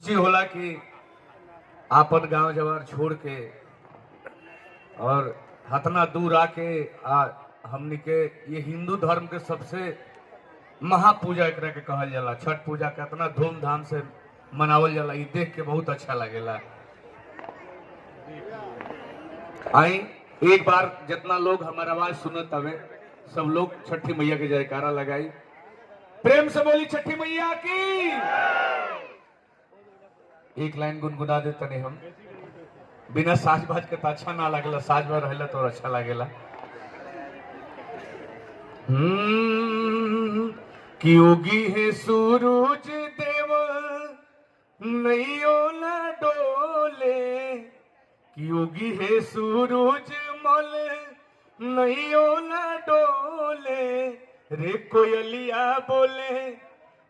खुशी होला कि आपन गांव जवार छोड़ के और हतना दूर आके आ हमनी के ये हिंदू धर्म के सबसे महापूजा एकरा के कहल जाला। छठ पूजा के इतना धूमधाम से मनावल जाला, ये देख के बहुत अच्छा लगेला। आई एक बार जितना लोग हमारा आवाज सुनत हवे सब लोग छठी मैया के जयकारा लगाई, प्रेम से बोली छठी मैया की। एक लाइन गुनगुना दे तनी हम, बिना साज बाज के तो अच्छा ना लागेला, साज बाज रहेला तो अच्छा लागेला। कि उगी है सूरज देव नैयो न डोले, कि उगी है सूरज मल नैयो न डोले, रे कोयलिया बोले,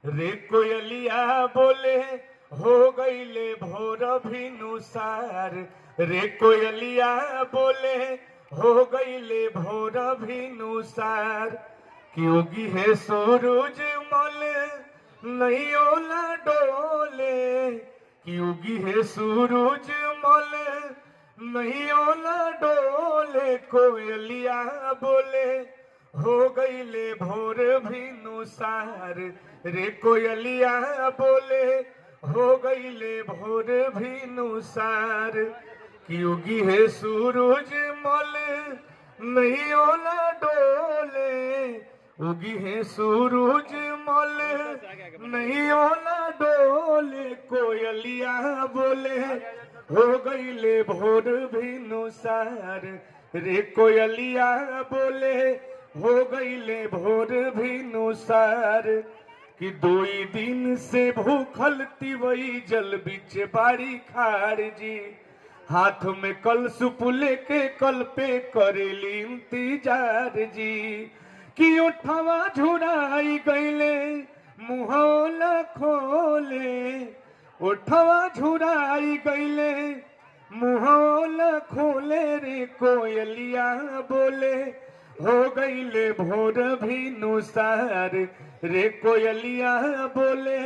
रे कोयलिया बोले, हो गईले भोर भिनुसार, रे कोयलिया बोले, हो गईले भोर भिनुसार, कि उगी है सूरज मल नैयो न डोले, कि उगी है सूरज मल नैयो न डोले, कोयलिया बोले, हो गईले भोर भिनुसार, रे कोयलिया बोले, हो गईले भोर भिनुसार, कि उगी है सूरज मल नैयो न डोले, उगी है सूरज मल नैयो न डोले, कोयलिया बोले, हो गईले भोर भिनुसार, रे कोयलिया बोले, हो गईले भोर भिनुसार, कि दुई दिन से भूखल तिवई जल बिच बाड़ी खाड़ जी, हाथ में कल सुपुले के कल पे करेली इंतजार जी, कि उठवा झुराई गईले मुहौल खोले, उठवा झुराई गईले मुहौल खोले, रे कोयलिया बोले, हो गईले भोर भिनुसार, रे कोयलिया बोले,